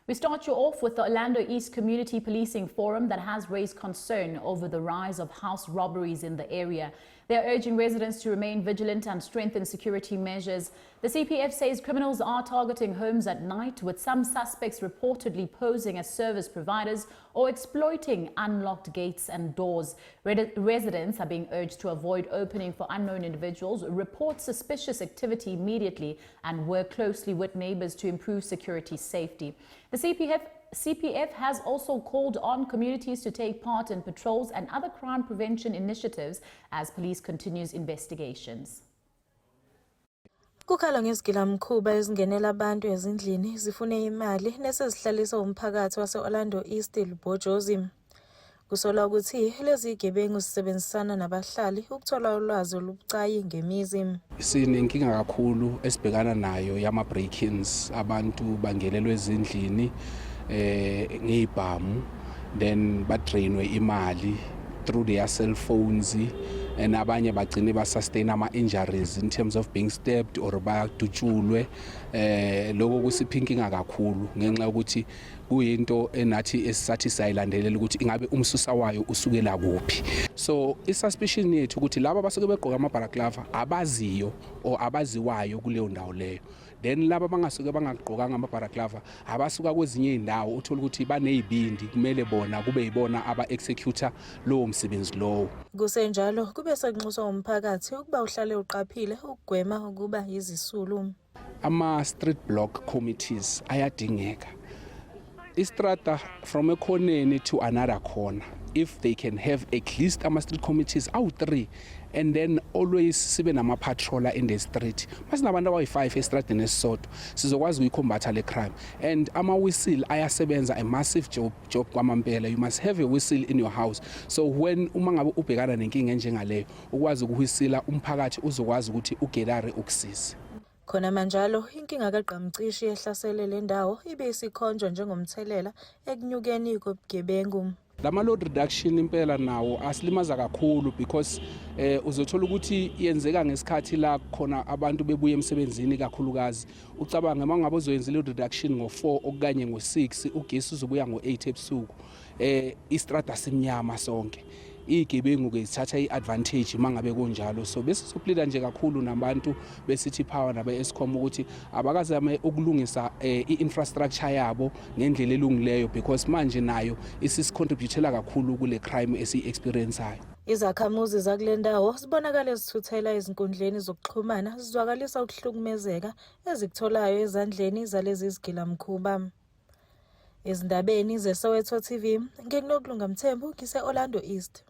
We start you off with the Orlando East Community Policing Forum that has raised concern over the rise of house robberies in the area. They are urging residents to remain vigilant and strengthen security measures. The CPF says criminals are targeting homes at night, with some suspects reportedly posing as service providers or exploiting unlocked gates and doors. Residents are being urged to avoid opening for unknown individuals, report suspicious activity immediately, and work closely with neighbors to improve security safety. The CPF has also called on communities to take part in patrols and other crime prevention initiatives as police continues investigations. Kukhalwa ngezigilamkhuba ezingenela abantu ezindlini zifune imali nesezihlalisa umphakathi wase-Orlando East lubhojozi. Kusolwa ukuthi lezi zigebengu zisebenzisana nabahlali ukuthola ulwazi olubucayi ngemizi. Sinenkinga kakhulu esibhekana nayo yama-break-ins. Abantu bangenelwe ezindlini ngezibhamu, then badrainwe imali through their cell phones, and abanye bagcine ba-sustain ama-injuries in terms of being stabbed or badutshulwe. Lokho kusipha inkinga kakhulu ngenxa yokuthi kuyinto enathi esisathi siyayilandelela ukuthi ingabe umsusa wayo usukela kuphi. So i-suspicion yethu ukuthi laba basuke begqoka ama-balaclava abaziyo or abaziwayo kuleyo ndawo leyo, then laba bangasuke bangagqokanga ama-balaclava abasuka kwezinye iy'ndawo, uthola ukuthi baney'bindi, kumele bona kube yibona aba-executa lowo msebenzi lowo. Kusenjalo, kube sekunxuswa umphakathi ukuba uhlale uqaphile ukugwema ukuba yizisulu. Ama-street block committees ayadingeka. Istrata from ekhoneni to another corner, if they can have at least ama-street committees awu-3 and then always sibe nama-patroller in the street, masinabantu abayi-5 estradini esisodwa, sizokwazi ukuyicombatha le crime. And ama-whistle ayasebenza a massive job kwamampela. You must have a whistle in your house, so when uma ngabe ubhekana nenkinga enjengaleyo, ukwazi ukuwhisila, umphakathi uzokwazi ukuthi ugelare ukusize. Khona manjalo, inkinga kagqamcishi ehlasele le ndawo ibe isikhonjwa njengomthelela ekunyukeni kobugebengu. Lama load reduction impela nawo asilimaza kakhulu because uzothola ukuthi yenzeka ngesikhathi la khona abantu bebuye emsebenzini kakhulukazi. Ucabange uma ngabe uzoyenza load reduction ngo4 okanye ngo6, ugesi uzobuya ngo8 ebusuku, istrada simnyama sonke. Izigebengu ke zithatha iadvantage mangabe kunjalo. So bese sopleada nje kakhulu nabantu be-City Power nabe-Eskom ukuthi abakazame ukulungisa i-infrastructure yabo ngendlela elungileyo, because manje nayo isisicontributela kakhulu kule crime esiyi-experienceayo. Izakhamuzi zakule ndawo zibonakale zithuthela ezinkundleni zokuxhumana zizwakalisa ukuhlukumezeka ezikutholayo ezandleni zalezi zigilamkhuba. Ezindabeni zeSoweto TV, nginguNokulunga Mthembu, ngise-Orlando East.